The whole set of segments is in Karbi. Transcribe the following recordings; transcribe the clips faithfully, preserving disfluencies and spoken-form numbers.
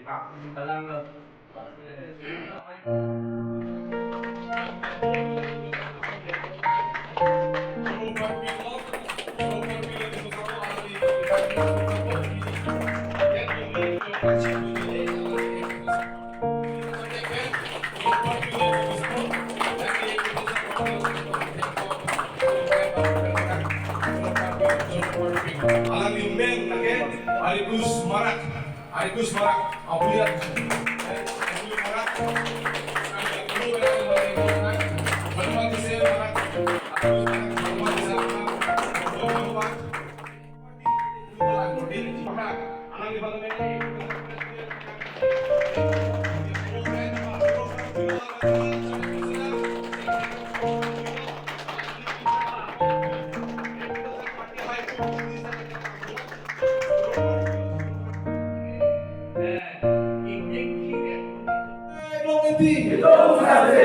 Alangli meng lake Arikus Marak. Arikus Marak. Apuliat. Arikus Marak.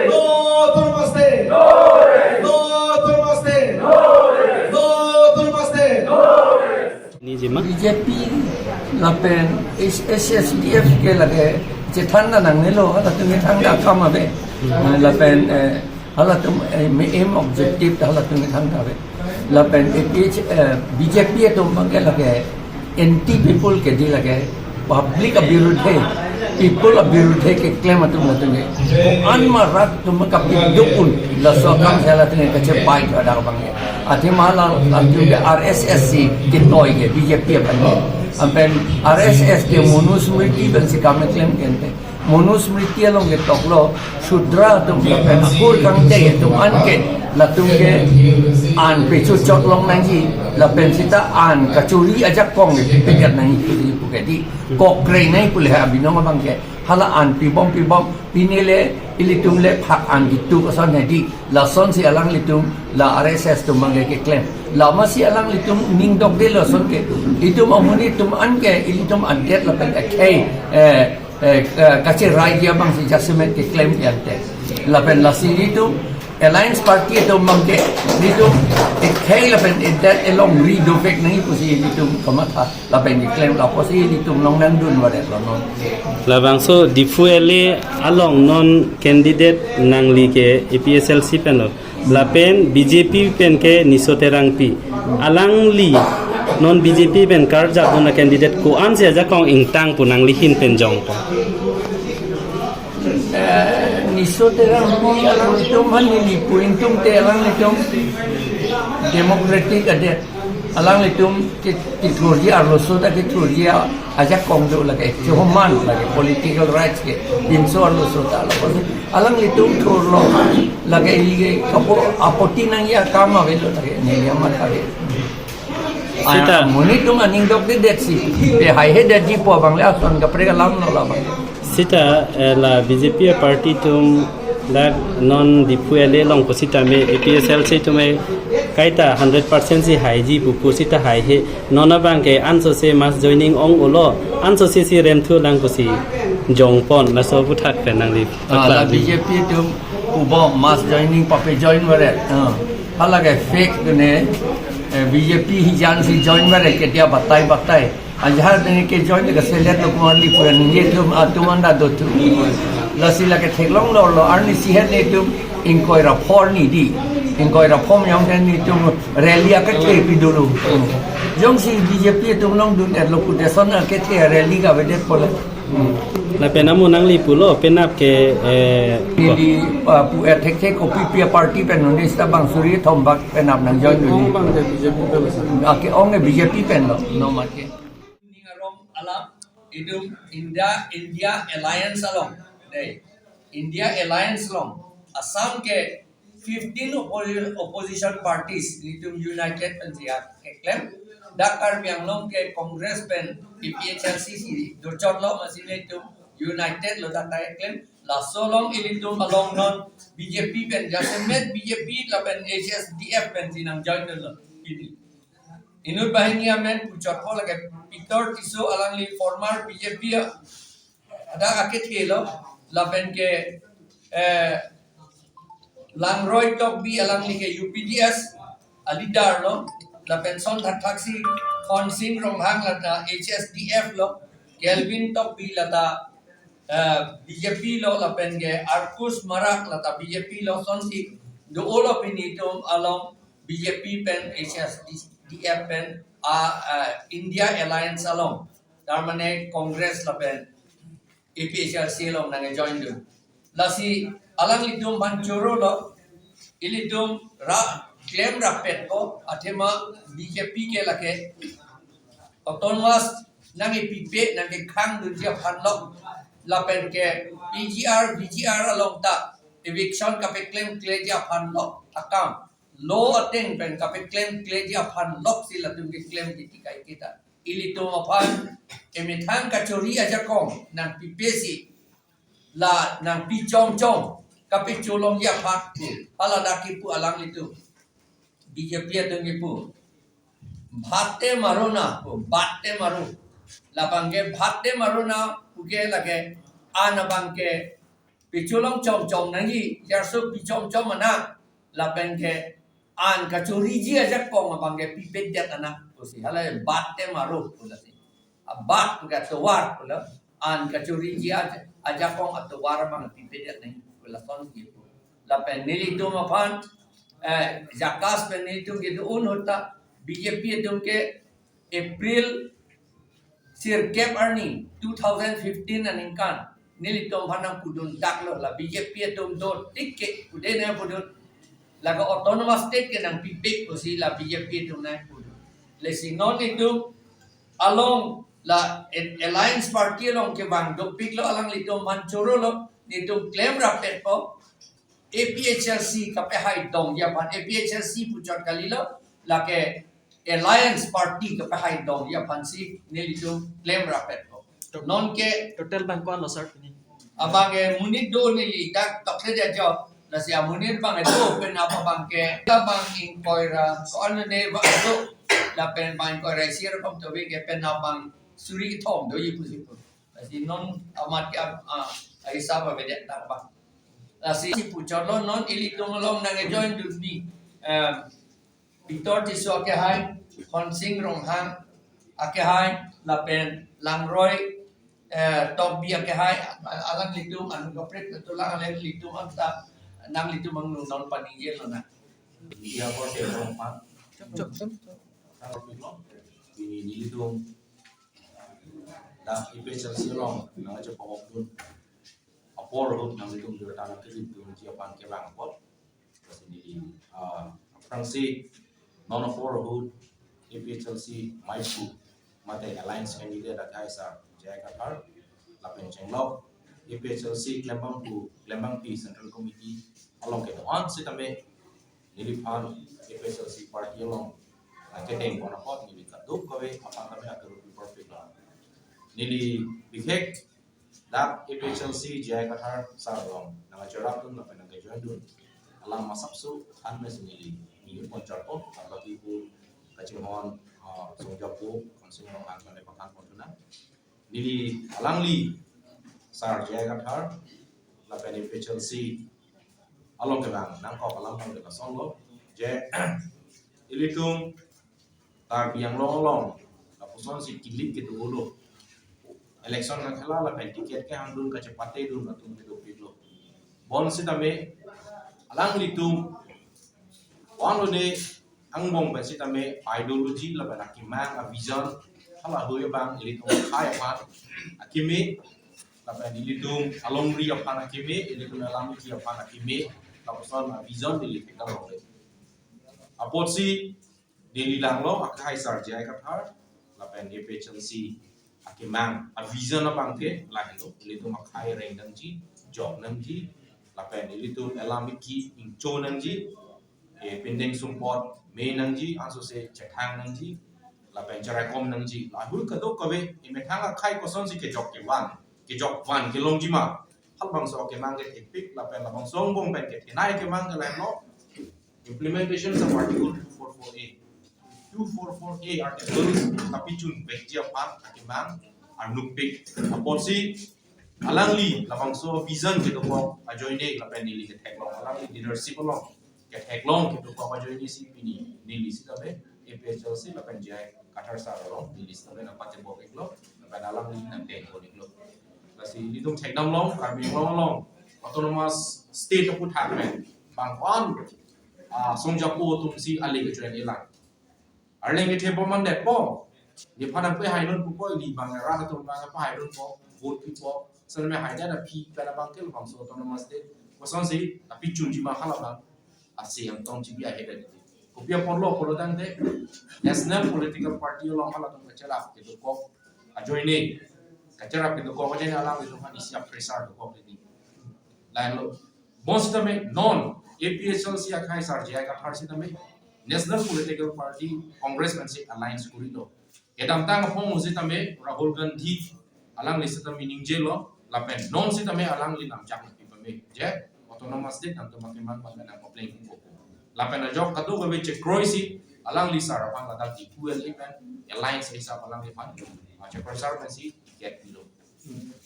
No autonomous state. No autonomous state. No autonomous state. Niji ma? B J P lapen H-, H S D F ke lake chethan nangnelo, halatum ke thangta akam ave. Lapen, eh, halatum, eh, me-, aim objective ta halatum ke thangta ave. Lapen A P H, eh, B J P atum abang ke lake anti people kedi, lake public abirudhe, people abirudhe keklem atum latum ke. Ko-an marak atum kapiduk un, laso akam si halatum ke kachebai ke adak abang ke. Athema halatum ke R S S si ketoi ke, B J P abang ke. Lapen R S S ke Manusmriti pensi kam keklem ke ante. Manusmriti along ketok lo, Shudra atum lapen akur kangtei atum an ke, latum ke an pechochot long nangji, lapen seta an kachori ajakong ke pepedet nangji pu kedi, kokrei nangji pu le ha abinong abang ke, hala an pibom pibom, pine le ilitum le phak an kitu koson hedi, lasonsi alanglitum la R S S atum abang ke keklem. Lama si alanglitum ning dokde lason ke, itum amonit atum an ke, ilitum adet lapen akhei, eh, eh, eh, kacherai ke abang si jasemet keklem ke ante. Lapen lasi itum alliance party atum abang ke, itum akhei lapen adet alongri dovek nangji pusi itum kamatha lapen keklem, lapusi itum along nangdun varet lo non. Labangso Diphu L A along non candidate nangli ke A P H L C pen lo. Lapen B J P pen ke Niso Terangpi. Alangli non B J P pen karjapdun a-candidate ko-ansi ajakong ingtang pu nangli ahin pen jongpo? Eh, Niso Terangpi alanglitum, hani neli pu ingtungte alanglitum democratic adet. Alanglitum ke, kethurji arloso ta kethurji ajakong do, lake chohoman lake political rights ke pinso arloso ta lo. Alanglitum thurlo, lake ili ke kapo apoti nangji akam avelo, lake neli amat ave. Seta. Ah, monit atum aning dokdedetsi, pe haihedetji pu abang le ason kaprek alam lo labang. Seta, eh, la B J P party atum dak non Diphu L A along pusitame A P H L C atum kaita hundred percent si haiji pu pusita haihe. Non abang ke ansose mass joining ong-olo, ansose si remthulang pusi jongpon, laso aputhak pen nangli. Ah, la paklangji. B J P atum pupo mass joining pape join varet. Ah. Hala ke fake dune, eh, B J P hijan si join varet kedia batai batai. Ajahar dene ke join le ke select lo kuman di puan, netum atum anda do tu. Lasi lake theklong lo lo, arnisi het netum ingkoi ra phongo ni di. Ingkoi ra phongo yang kan netum rally akethe pi dolo. Jongsi B J P atum longdun-etlo pu te lason akethe rally ke avedet pu le. Lapen amo nangli pulo, penap ke, eh, neli, ah, pu-et thekthe, kopi pi a-party pen non, seta bang suri thom bak penap nang join dun. Ong abang ke B J P pen lo. Ah, ke ong ke B J P pen lo, no mati. Ning arom alam, itum India, India Alliance along. Dei, India Alliance along. Assam ke fifteen oppo-, opposition parties, itum united pensi keklem. Dak Karbi Anglong ke Congress pen A P H L C si dochotlo, masi itum united lo dak ta keklem. Laso along ilitum along non B J P pen, jasemet B J P lapen H S D F pensi nang join lo. Ini. Inut banghini amen puchotpo lake Peter Tisso, alangli former B J P a-, adak akethe lo, lapen ke, eh, Langroi Tokbi, alangli ke U P D S a-leader lo, lapen son thakthak si Khonsing Ronghang lata H S D F lo, Kelvin Tokbi lata eh, B J P lo lapen ke Arkus Marak lata B J P lo sonsi do olo pini itum along B J P pen H S D F pen a, eh, India Alliance along, tar mane Congress lapen A P H L C along nang join dun. Lasi alanglitum aphan choro lo, ilitum ra klem rapet ko, athema B J P ke lake autonomous nangkepipe nangkekhang dunji aphan lo, lapen ke P G R, V G R along ta eviction kapeklemkleji aphan lo akam, law ateng pen kapeklemkleji aphan loksi latum keklem kiti kai kita. Ilitum aphan emethang kachori ajakong nangpipe si, la nangpi chomchom kapecholongji aphan, hala dak kipu alanglitum B J P atum kipu, "Bhat te maro na," pu, "Bhat te maro." Labang ke "Bhat te maro na" pu ke lake an abang ke pecholong chomchom nangji, jarso pi chomchom anak, lapen ke an kachoriji ajakong abang ke pipedet anak pusi, hala "Bhat te maro" pu lasi. A bhat pu ke atovar pu lo, an kachoriji aj-, ajakong atovar abang pipedet nangji pu lason kipu. Lapen nelitum aphan, eh, JACAS pen nelitum kedo-un ahut ta B J P atum ke April sirkep arni two thousand fifteen aningkan nelitum aphan nangpudun dak lo, la B J P atum do tik ke ude nangpudun, laga autonomous state ke nangpipe pusi la B J P atum nangpudun. Lasi non nelitum along la Al-, Alliance Party along kevang dopik lo, alanglitum aphan choro lo, nelitum klem rapet po, A P H L C kapehai dongji aphan, A P H L C puchot kali lo, lake Alliance Party kapehai dongji aphan si nelitum klem rapet po. Tok- Non ke Total abang ko-an lo sir pini? Abang ke monit do neli dak tokle dia jo. Lasi amonit abang do pen apa abang ke, abang ingkoi ra ko-an ne abang do. Lapen abang ingkoi ra isi ra kom tobe ke pen abang suri kethom doji pusi pu. Lasi non amat ke, ah, ah, hisab avedet dak abang. Lasi si puchot lo, non ilitum along nangjoin dunji, em, Victor Tisso akehai, Khonsing Ronghang akehai, lapen Langroi, eh, Tokbi akehai, alanglitum, anu kaprek ketulang alanglitum anta, nanglitum angno non paningje lonang. Iya ko se Ronghang. Chop, chop, chop, chop. Ini, ini ilitum dak A P H L C along nangchepok dun apor ahut nanglitum dua tanah kedip dunji aphan kevang apot. Lasi neli, ah, aphrangsi non apor ahut A P H L C maipu mate alliance candidate akehai sir J I Kathar lapen chenglok A P H L C klembangpo, klembangpi Central Committee along kedo-an sitame neliphan A P H L C party along, ah, keteng pon apot neli kadokave aphan tame akerup perfect lo. Neli bihek dak A P H L C J I Kathar sir along nangcherap dun lapen nangkejoin dun alam asapso than mesi neli, neli pon charpo, abaki pu kachinghon, ah, songjapo, Khonsing Ronghang mane pakhan pon tuna. Neli alangli sir J I Kathar lapen A P H L C along kevang nangkok alam abang ke lason lo. Je ilitum Karbi Anglong along lapuson si kilik kedo lo. Election nangkhela lapen ticket kehang dun kachepate dun atum kedopik lo. Bonsitame alanglitum vanglo ne angbong pen sitame ideology lapen akemang avision hala hui abang ilitum akhai aphan akeme, lapen ilitum alongri aphan akeme, ilitum alam isi aphan akeme, lapuson avision ili thekdam longle. Apotsi neli langlo akhai sir J I Kathar lapen A P H L C akemang avision abang ke lahenlo, ilitum akhai reng nangji, jok nangji, lapen ilitum alam isi ingcho nangji, eh, pindeng sumpot me nangji, ansose chethang nangji, lapen cheraikom nangji. Lahei kadokave emethang akhai kosonsi kejok kevan, kejok van kelongji ma, halabangso akemang kethepik lapen labangso angbong pen kethenei akemang ke lahenlo. Implementation of Article two four four A. Two four four A articles kapichun vekji aphan akemang arnukpik. Apotsi alangli labangso vision kedokok ajoine lapen neli ketheklong, alangli leadership along ketheklong kedokok ajoine si pini neli sitame A P H L C lapen J I Kathar sir along neli sitame nangpatebok-iklo lapen alangli nangteng pon-iklo. Lasi Ilitum thekdam long, Karbi Anglong along autonomous state aputhak pen bang ko-an, ah, songjapo atum si ale kecho-en-e lang. Arleng kethe po mandetpo. Nephan nangpehai nonpo, ili bang rat atum bang pahai nonpo, vote pipo. Seta me haida aphi pen abang ke labangso autonomous state. Kosonsi aphi chunji ma halabang asi angtong chibi ahead adi. Kopi apotlo pulo tangte, national political party along halatum kacherap kedokok ajoine, kacherap kedokok ajoine alanglitum aphan isi a-pressure dokok dei. Lahenlo. Bonsitame non A P H L C akhai Sar J I Kathar sitame national political party Congress pensi alliance korilo. Kedamtang aphong sitame Rahul Gandhi alangli sitame ningjelo, lapen non sitame alangli namchak nangpi pame. Je autonomous state nangtum akemang abang nangpapleng ko. Lapen ajok kadokave chekroisi alangli sar aphan ladak di Q L A pen alliance hisap alangliphan, ah, chekroi sar pensi ticket pilo.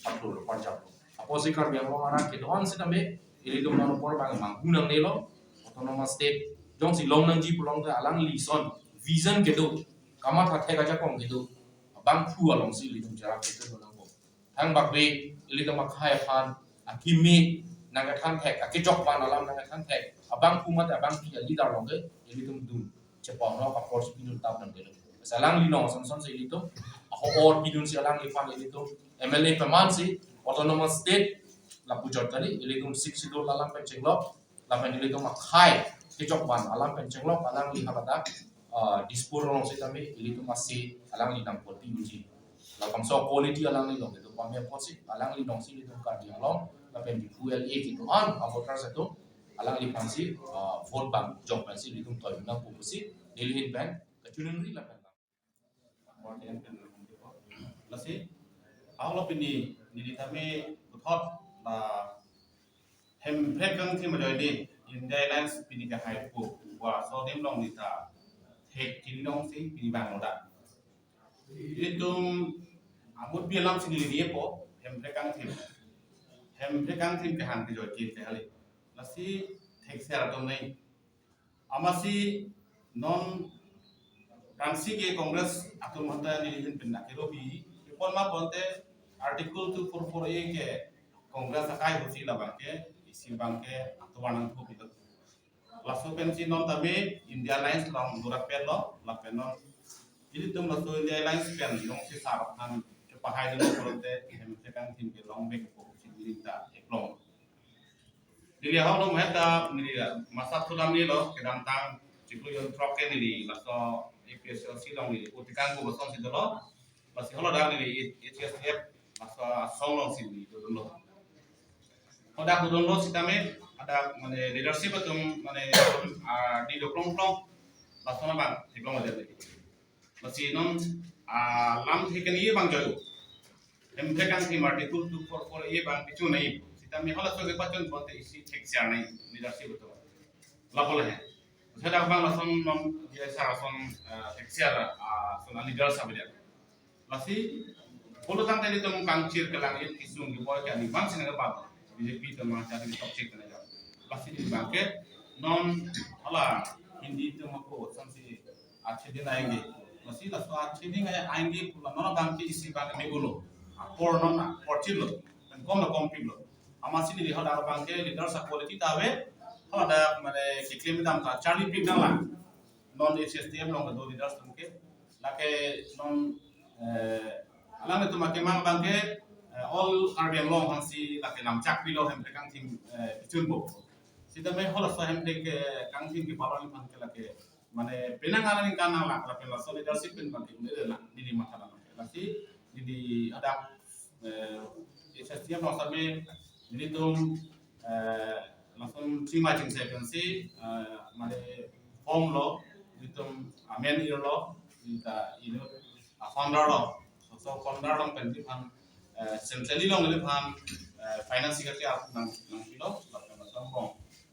Patlo lo, parjap lo. Apotsi Karbi Anglong arat kedo-an sitame ilitum non apor bang manghu nangnelo, autonomous state jongsi long nangji pulote alangli ason vision kedo, kamatha thek ajakong kedo abangphu alongsi ilitum cherap kedo nangpo. Thangbak ave, ilitum akhai aphan akimi nangkethan thek, akejok ban alam nangkethan thek abangphu mate abangpi a-leader along ke ilitum dun chepon no kapor si pidun tap nangkelo. Bas alangli along ason ason si ilitum ahor pidunsi alangliphan ilitum M L A pemansi autonomous state lapu jot kali, ilitum Sixth Schedule alam pen chenglok, lapen ilitum akhai kejok ban alam pen chenglok, alangli haladak, ah, Dispur along sitame ilitum asi alangli nangpon pi uji. Labangso quality alangli along kedo pame apotsi alangli alongsi ilitum Karbi Anglong lapen di Q L A kedo-an a-voters atum alangliphansi, ah, vote bang jok pensi ilitum toi nangpo pusi neli ahin pen kachiningri lapen. Lasi, ahok lo pini, neli tame puthot la Hemprek kangthim ajoine India Alliance pini kahaipo, laso adim along neta thek chinidong si pini bang lo da. Ilitum amut bi alam si neli diyepo, Hemprek kangthim. Hemprek kangthim kehang kejoi ke kehali. Lasi thekser atum nai. Amatsi non kangsi ke Congress atum hanta neli ahin pen akero pi. Kepon ma pulote Article two four four A ke Congress akai ahut si labang ke, isi abang ke atovar nangthu pilo. Laso pensi non tame India Alliance along dora pet lo, lapen non ilitum laso India Alliance pen jongsi sar aphan kepahai dolo pulote Hemprek kangthim ke long vekpo pusi neli ta eklong. Neli ahok lo maheta neli masat thu damnelo, kedamtang chiklo jon throk ke neli laso A P H L C along neli putikang ko bosong si dolo. Lasi haladak neli H S D F laso asong alongsi neli dodunlo. Hadak dodunlo sitame hadak mane leadership atum mane, ah, di doklong klong laso nabang theklong aja neli. Lasi non, ah, lam thek keni abang joi. Hemprek kangthim Article two four four A abang pichu nai. Sitame halaso kepachun pulote isi thekser nai leadership atum. Lapu le he. Hadak abang lason non biasa ason, ah, thekser, ah, ason leader sabi dia. Lasi pulo tangte ilitum kangchir kelang-it kesung keboi ke ani bang sina kebab. B J P atum mangchari toxic kena jam. Lasi di bangke non hala Hindi atum ako samsi achhe din aenge. Lasi laso achhe din aenge pula non bangke isi bangke megulo. Apor non apor chilo. Pen kom lo kom pilo. Amatsi neli hadak bangke leader sa quality ta ave. Hadak mane keklem dam ta charli pik nanglang. Non H S D F along kedo leaders atum ke, lake non, eh, alanglitum akemang bangke, eh, all Karbi Anglong aphansi lake namchak pilo Hemprek kangthim, eh, pichunpo. Sitame halaso Hemprek, eh, kangthim kepalon aphan ke lake, mane penang aningkan nanglang lapen laso leadership pen bangke neli lang, neli matha lang. Lasi neli hadak, eh, H S D F along sitame nelitum, eh, langsung chingvai chingse pensi, eh, mane form lo, nelitum amen irlo, neta inut a-founder lo, so, so founder along pen neliphan, eh, centrally along neliphan, eh, finance secretary along nang, nangpilo, lapen lason bong.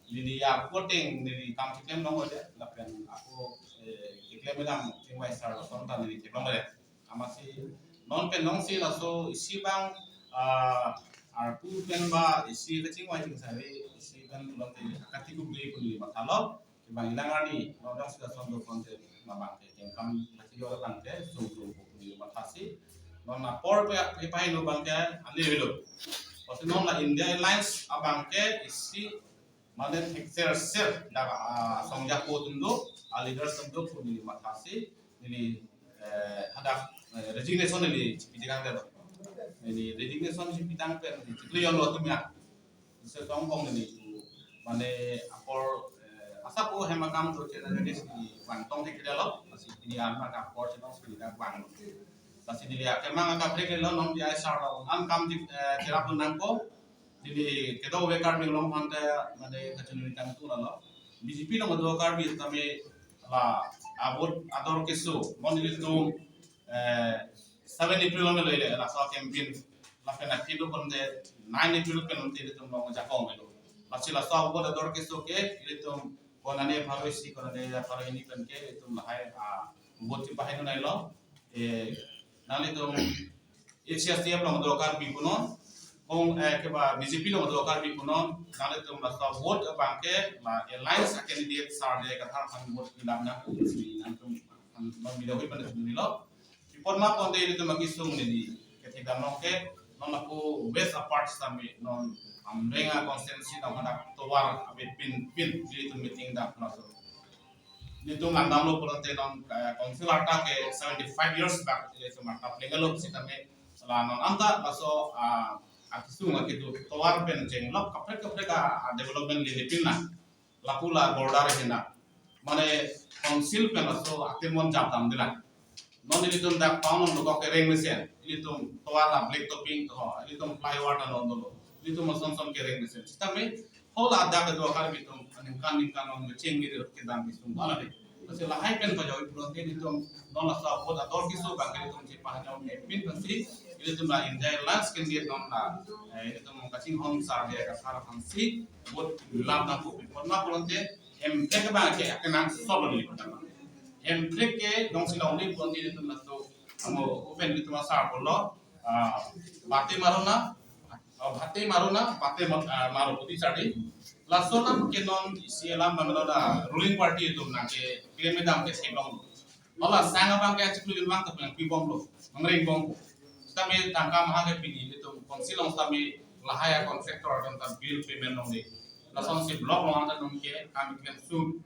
Neli ako ting, neli kam keklem long aja, lapen ako, eh, keklem lang, chingvai sar lason ta neli keklem aja. Amatsi non pen nongsi laso isi bang, ah, arpu pen ba isi kachingvai chingsari isi pen pulote akatikup dei pu neli mathalo. Kibang ilang arni non dang sida son do pulote labang ke kengkam kachijor abang ke sung sung pu neli mathasi. Non apor pe, pe pahingno abangke ale avelo. Lasi non la India Alliance abangke isi mane thekser ser dak, ah, songja apo atum do, a leaders atum do pu neli mathasi, neli, eh, hadak, eh, resignation neli chipitang delo. Neli resignation chipitang pen neli chiklo yong lo atum ya. Setong bong neli tu mane apor, eh, asa po hem akam to chena jadi si vangtong thekre lo, lasi neli anma ka apor chetong si dak vang. Lasi neli akemang akaprek lo non dia sar lo an kam di, eh, cherap nangpo. Neli kedo ave Karbi Anglong aphan ta mane kachiningri tangtung lo. B J P along do Karbi tame la a-vote ador keso, non nelitum, eh, seven April along le laso campaign lapen akhir do pon de nine April pen te nelitum along ajakong avelo. Lasi laso a-vote ador keso ke nelitum konane pharo isi konane pharo hini pen ke nelitum lahai a-vote chipahingno nai lo. Eh, nanglitum A C S D F along do Karbi punon, kong, eh, keba B J P along do Karbi punon, nanglitum laso vote abangke la Alliance a-candidate Sar J I Kathar aphan vote pilap nangpo pusi nangtum non video hui pen neli lo. Pi apot ma ponte nelitum akesung neli kethekdam along ke, non ako West Upper Assam non Amreng a-constituency along hadak tovar abepin pin nelitum meeting dam laso. Nelitum langdamlo pulote non, eh, council arta ke seventy five years back, eh, nelitum arta plenglo sitame la non anta laso, ah, akesung akedo tovar pen chenglok kaprek kaprek a, ah, development lele pin na. Lapu la border hena. Mane council pen laso atemon jap dam dela. Non nelitum dak town along dokok kereng mesen. Nelitum tovar la black topping to, nelitum flyover ta non dolo. Nelitum ason son kereng mesen. Sitame hala dak do Karbi atum aningkan ningkan non kecheng ni kedam bisung bala de. Lasi lahai pen pajau pulote nelitum non laso vote ador keso abangke nelitum chepahajau ne pin pensi nelitum la India Alliance candidate non la, eh, nelitum kachinghon Sar J I Kathar aphansi vote pilap nangpo pi apot ma pulote hemprek abangke akenangsot lo nelitum. Hemprek ke jongsi longle pulote nelitum laso amo open nelitum asar pulo, ah, bate marona, ah, bate marona, bate ma-, ah, maro puti charli. Laso alam ke non isi alam abang lo da ruling party atum nangkeklem dam ke theklong. Hala sang abangke achiklo jun abang ta plang pibomlo, mangreng bomlo. Sitame tangka maha ke pini nelitum council along sitame lahai a-contractor atum ta bill payment longle. Lasonsi block along ta nonke kam klem sum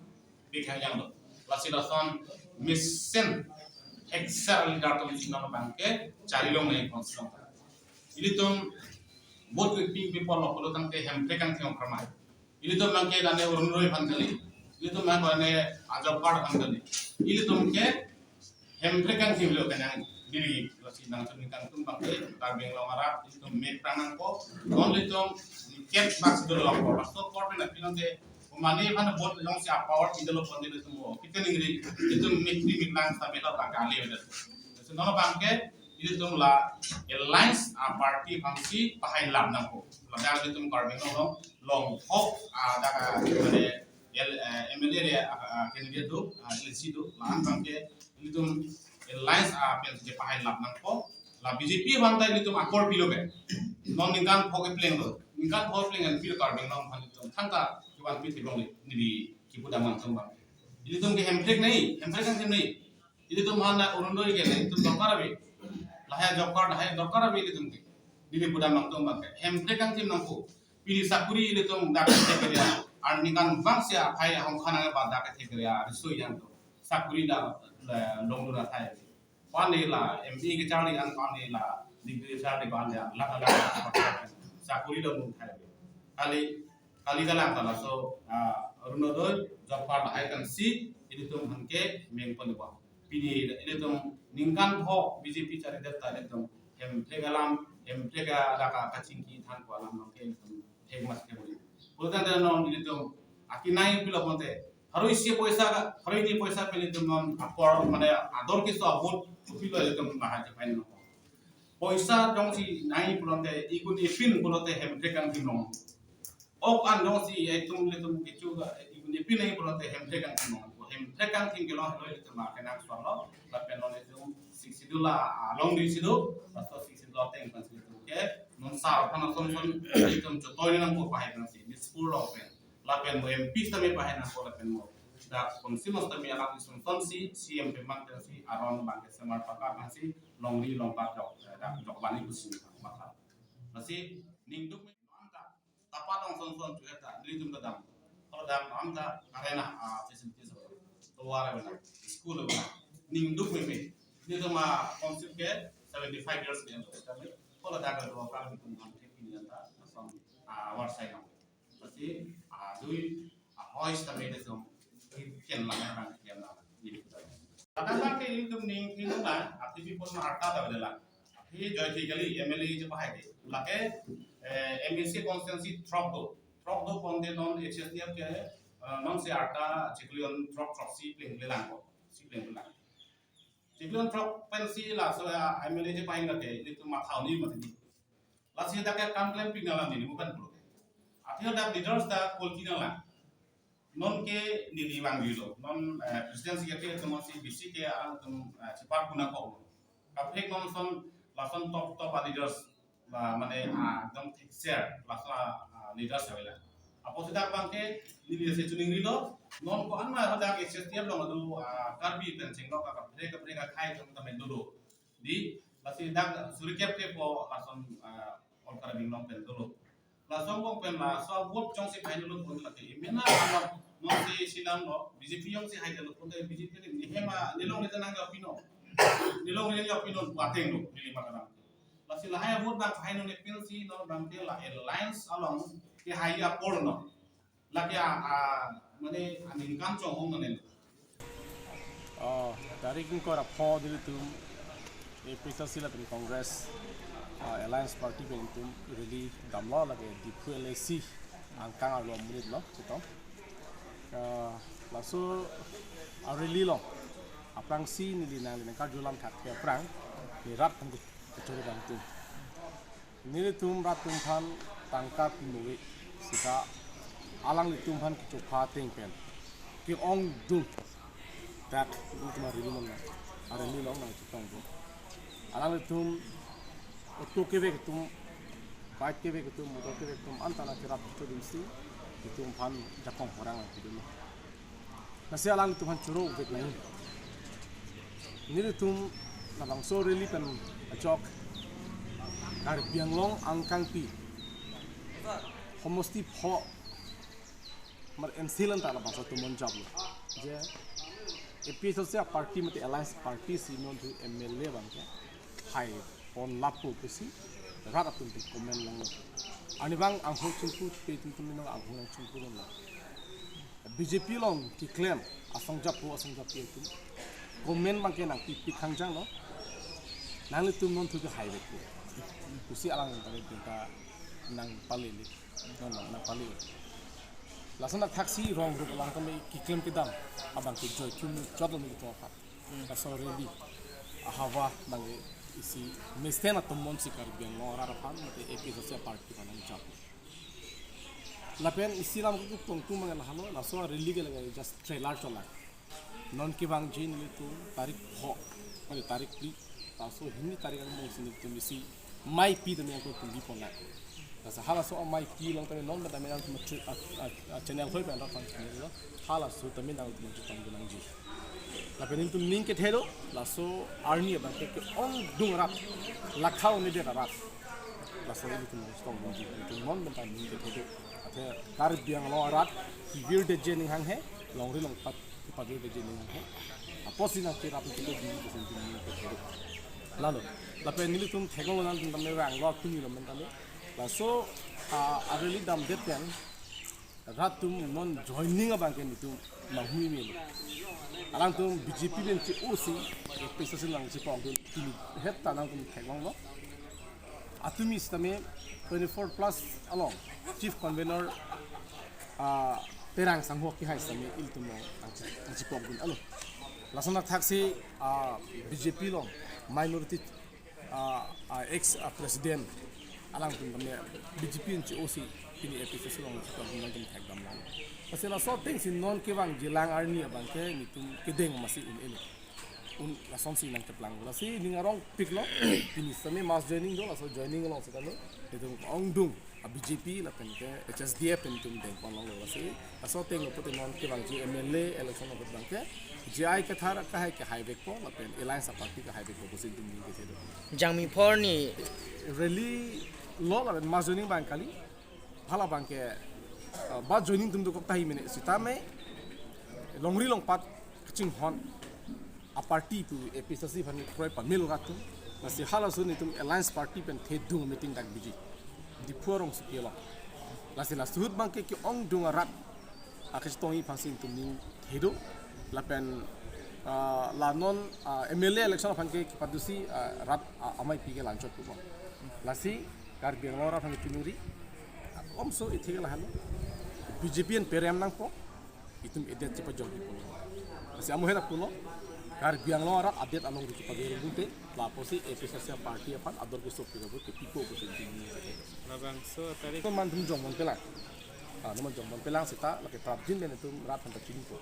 big hang janglo. Lasi lason mesen thekser leader atum si non abangke chari longle council along. Ilitum vote keping people lo pulo tangte hemprek kangthim ong kramai. Ilitum abangke nane Orunodoi aphan kali. Ilitum abangke nane a-job card aphan kali. Ilitum ke hemprek kangthim lo kenang diri, lasi nangchun kangthim abangke Karbi Anglong arat ilitum mek tang nangpo. Non ilitum ket bak si dolo apor. Laso apor pen aphi nangte komane aphan vote jongsi a-power pidolo ponte ilitum o. Kita ningri ilitum mek ni mek lang sampai lo tak kali udah. Lasi non abangke ilitum la Alliance a-party aphansi pahai lap nangpo. Ladak ilitum Karbi Anglong along hok, ah, dak, ah, mane, L-, eh, M L A area, ah, ah, candidate do, ah, L C do, la-an abangke ilitum Alliance, ah, pensi pahai lap nangpo. La B J P abang ta ilitum akor pilo ke. Non ningkan pho kepleng do. Ningkan pho pleng an pil Karbi Anglong aphan ilitum thangta kevan pi theklongle, neli kipu damang atum abang. Ilitum ke hemprek nai, hemprek kangthim nai. Ilitum aphan na Orunodoi ke ilitum dorkar ave. Lahai job card, lahai dorkar ave ilitum ke. Neli pu damang atum abangke hemprek kangthim nangpo. Pini sakuri ilitum dak thek area. Arni kan bangsi aphai ahong khana ba dak thek area. Risoi yang to. Sakuri dak, eh, longdun athai. Pani la M P kecharli an pani la degree kecharli pani la lak lak sakuri longdun athai. Kali kali kalang ta laso, ah, Orunodoi job card lahai kangsi ilitum aphan ke meng pon ba. Pini ilitum ningkan pho B J P charidet ta ilitum hemprek alam, hemprek adak kachingki thanpo alam abangke ilitum thek mas ke buli. Pulo tangte non ilitum akinai pilo ponte pharo isi poisa ka, pharo hini poisa pen ilitum non apor mane ador keso a-vote kopilo ilitum bahai chepai non. Poisa jongsi nai pulote igun ipin pulote hemprek kangthim non. Ok an jongsi itum ilitum kecho ka igun ipin nai pulote hemprek kangthim non. Hemprek kangthim kelong helo ilitum ma kenangsot lo. Lapen non ilitum Sixth Schedule along di sido. Laso Sixth Schedule ateng pensi ilitum ke non sar aphan ason son ilitum chotoi nangpo pahai pensi Dispur along pen. Lapen mo M P sitame pahai nangpo lapen mo Dak konsumos tami anak isun son si, C M pemang tang si, aron bangke semar paka bang si, longri longpat jok, eh, dak jok bani kusin matha. Lasi ningduk me non ta, tapa tong son son tu eta, nelitum ta dam. Kalau dam am ta karena, ah, facilities apa? Tovar apa? School apa? Ningduk me me. Nelitum ma konsum ke seventy five years ke. Kalau dak kalau kalau nelitum kan ke ini ta, langsung, ah, awar saya. Pasti, ah, dui, ah, hoist kami itu kian lang, kian lang. Kadang-kadang ke itu ning, itu lang, aktif pun harta tak ada lang. Tapi joy kali, M L A itu bahaya deh. Lake, eh, M A C constituency throk do. Throk do pon de non H S D F ke, eh, non si harta chiklion throk throk si pling lelang ko. Si pling lelang. Chiklion throk pen si laso ya M L A je pahin lake, itu mathau ni mati. Lasi dak ke kam klem pik nanglang neli bukan pulo. Athe dak leaders dak kolki nanglang. Non ke neli vang dilo. Non, eh, president secretary teman si B C ke alang tum, eh, chepar kuna kok. Kaprek non son lason top top a leaders la mane, ah, ekdom thik ser lason, ah, leaders avela. Apotsi dak bangke neli se chuning rilo. Non ko-an ma dak H S D F along do, ah, Karbi pen chenglok kaprek kaprek akhai tum tamen dolo. Di, lasi dak suri kep ke po lason, ah, All Karbi Anglong pen dolo. Lason kong pen laso vote chongsi khai dolo pon lake. Imena along, non si sinam lo, B J P jongsi hai dolo pon de B J P ni hema, nelong ni tanang ya pino. Nelong ni ya pino, bateng lo, neli mata dam. Lasi lahai vote bang khai non epil si, non bang ke la alliance along, ke hai apor no. Lake a, a, mane aningkan chonghong nanen. Oh, tarik ingkoi ra pho nelitum A P H L C lapen Congress, ah, Alliance Party pen itum rally damlo lake Diphu L A C angkang arlo amonit lo chetong. Ah, laso a rally lo. Aphrangsi neli nangli nangkarjulam thak ke aphrang, ni rat tangkut kachori bangtum. Nelitum rat atum aphan tangka pimove sita alanglitum aphan kechopha ateng pen ke-ongdung dak nelitum a rally along, a rally along nangchetongdun. Alanglitum auto kevek atum, bike kevek atum, motor kevek atum anta nangcherap chodunsi nelitum aphan jakong horang nangpidun. Lasi alanglitum aphan choro vek nangji. Nelitum labangso rally pen ajok Karbi Anglong angkangpi homosti pho mar ensilan ta labangso atum monjaplo. Je A P H L C a party mate alliance party si non thu M L A bangke hai pon lapu pusi rat atum pen comment longlo. Arnivang anghok chingpu pe tum tum nang anghok nangchingpu longlo. B J P along keklem asong japo asong japi atum comment bangke nangpipik hangjang lo. Nanglitum non thu ke hai vek pu pusi alang tangte pinta nangpalele. Non non nangpalele. Lason athaksi rong rup alang tame keklem kedam abangke joy thum chot lo mi to kha. Laso rally ahava bang isi mesten atum mon si Karbi Anglong arat aphan mate A P H L C a party aphan nangchap. Lapen isi lam kutong tum bang lahalo, laso rally ke lake just trailer cholang. Non kevangji nelitum tarik pho, mane tarik phli, laso hini tarik angbong si nelitum isi maipi tame angko tumbi pon lake. Lasi halaso amaipi along tame non tame nangtum a, a, a, channel hoi pen rat aphan channel lo. Halaso tame nangtum chetongdun nangji. Lapen nelitum ning kethe do, laso arni abangke ke-ongdung rat, lakhau ni de rat. Laso nelitum chetongdunji, nelitum non pen ta ning kethe do. Athe Karbi Anglong arat, kevir deje ning hanghe, longri longpat kepavir deje ning hanghe. Apotsi nangcherap nangchedunji pusi nelitum ning kethe do. Lalo, lapen nelitum theklong nangtum tame vanglo tumi lo pen tame. Laso, ah, a rally damdet pen rat atum non joining abangke nelitum manghu melo. Alangtum B J P pen che-o si, eh, pesa si nangchepokdun pini het ta nangtum theklonglo. Atumi sitame twenty-four plus along Chief Convener, ah, Terang Sangho kehai sitame ilitum along nangche-, nangchepokdun alo. Lason athaksi, ah, B J P along minority, ah, ah, ex, ah, president alangtum tame B J P pen che-o si pini A P H L C along nangchepokdun nangtum thekdam lang. Lasi laso ateng si non kevangji lang arni abangke nelitum kedeng masi un-e lo. Un lasonsi nangcheplang. Lasi ning arongpiklo, pini sitame mass joining do, laso joining along sitame nelitum ongdung A B J P lapen ke H S D F pen itum dengpon longlo lasi. Laso ateng lo pute non kevangji M L A election lo abangke J I Kathar akehai ke haivekpo lapen alliance party ke haivekpo pusi itum ning kethedun. Jangmi phor ni rally lo lapen mass joining abang kali. Hala abangke, uh, mass joining atum dokok tahai mene sitame longri longpat kachinghon a party pu A P H L C aphan kroi pamil rat atum. Lasi halaso netum alliance party pen thedung meeting dak biji. Diphu arongsopi along. Lasi laso ahut abangke ke-ongdung arat akachetongji aphansi itum ning thedo. Lapen, ah, la non, ah, M L A election aphan ke kepadusi, ah, rat, ah, ameipi ke la-anchot pupo. Lasi Karbi Anglong arat aphan ke pinuri. Komso ithik lahelo. B J P an perem nangpo. Itum edet chepajokji pulo. Lasi amo hera pulo. Karbi Anglong arat adet alongri chepajokji pulote, lapusi A P H L C party aphan ador keso pi kabut kepipo pusi itum ning. Labangso tarik. Itum man atum jongmon pelang. Ah, numan jongmon pelang seta lake prapjin pen itum rat aphan ta chinipo.